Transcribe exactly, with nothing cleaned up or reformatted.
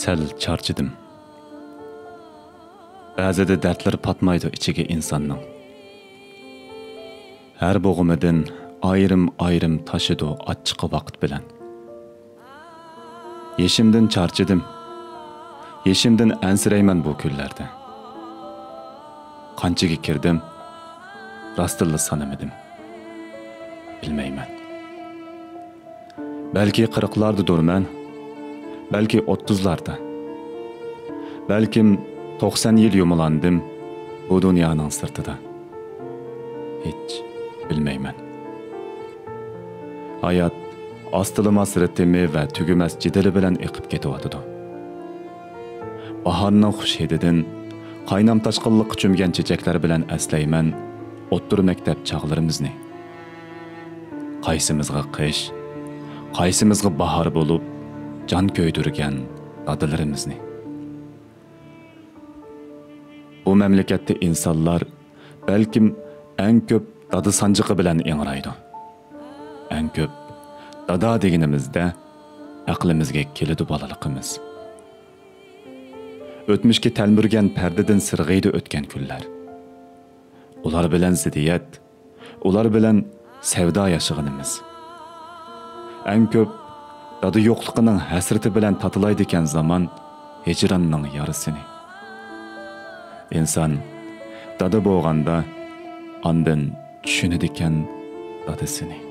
سەل چارچىدىم. بەزىدە دەردلىرى پاتمايدۇ ئىچىگە ئىنساننىڭ. ھەر بوغۇمىدىن ئايرىم-ئايرىم تاشىدۇ ئاچچىقى ۋاقىت بىلەن. يېشىمدىن چارچىدىم. يېشىمدىن ئەنسىرەيمەن بۇ كۈنلەردە. قانچىگە كىردىم، راستىنلا سانىمىدىم. بىلمەيمەن. بەلكى قىرىقلاردىدۇرمەن، بەلكى ئوتتۇزلاردا. بەلكىم توقسان يىل يۇمۇلاندىم بۇ دۇنيانىڭ سىرتىدا. ھېچ بىلمەيمەن. ھايات ئاستىلىماس رىتىمى ۋە تۈگىمەس جېدىلى بىلەن ئېقىپ كېتىۋاتىدۇ. باھارنىڭ خۇش ھىدىدىن قاينام تاشقىنلىققا چۆمگەن چېچەكلەر بىلەن ئەسلەيمەن ئوتتۇرا مەكتەپ چاغلىرىمىزنى. قايسىمىزغا قىش، قايسىمىزغا باھار بولۇپ جان كۆيدۈرگەن دادىلىرىمىزنى. بۇ مەملىكەتتە ئىنسانلار بەلكىم ئەڭ كۆپ دادا سانجىقى بىلەن ئىڭرايدۇ. ئەڭ كۆپ دادا دېگىنىمىزدە ئەقلىمىزگە كېلىدۇ بالىلىقىمىز. ئۆتمۈشكە تەلمۈرگەن پەردىدىن سىرغىيدۇ ئۆتكەن كۈنلەر. ئۇلار بىلەن زىددىيەت، ئۇلار بىلەن سەۋدا ياشىغىنىمىز. ئەڭ كۆپ دادا يوقلۇقىنىڭ ھەسرىتى بىلەن تاتىلايدىكەن زامان ھىجراننىڭ يارىسىنى. ئىنسان دادا بولغاندا ئاندىن چۈشىنىدىكەن دادىسىنى.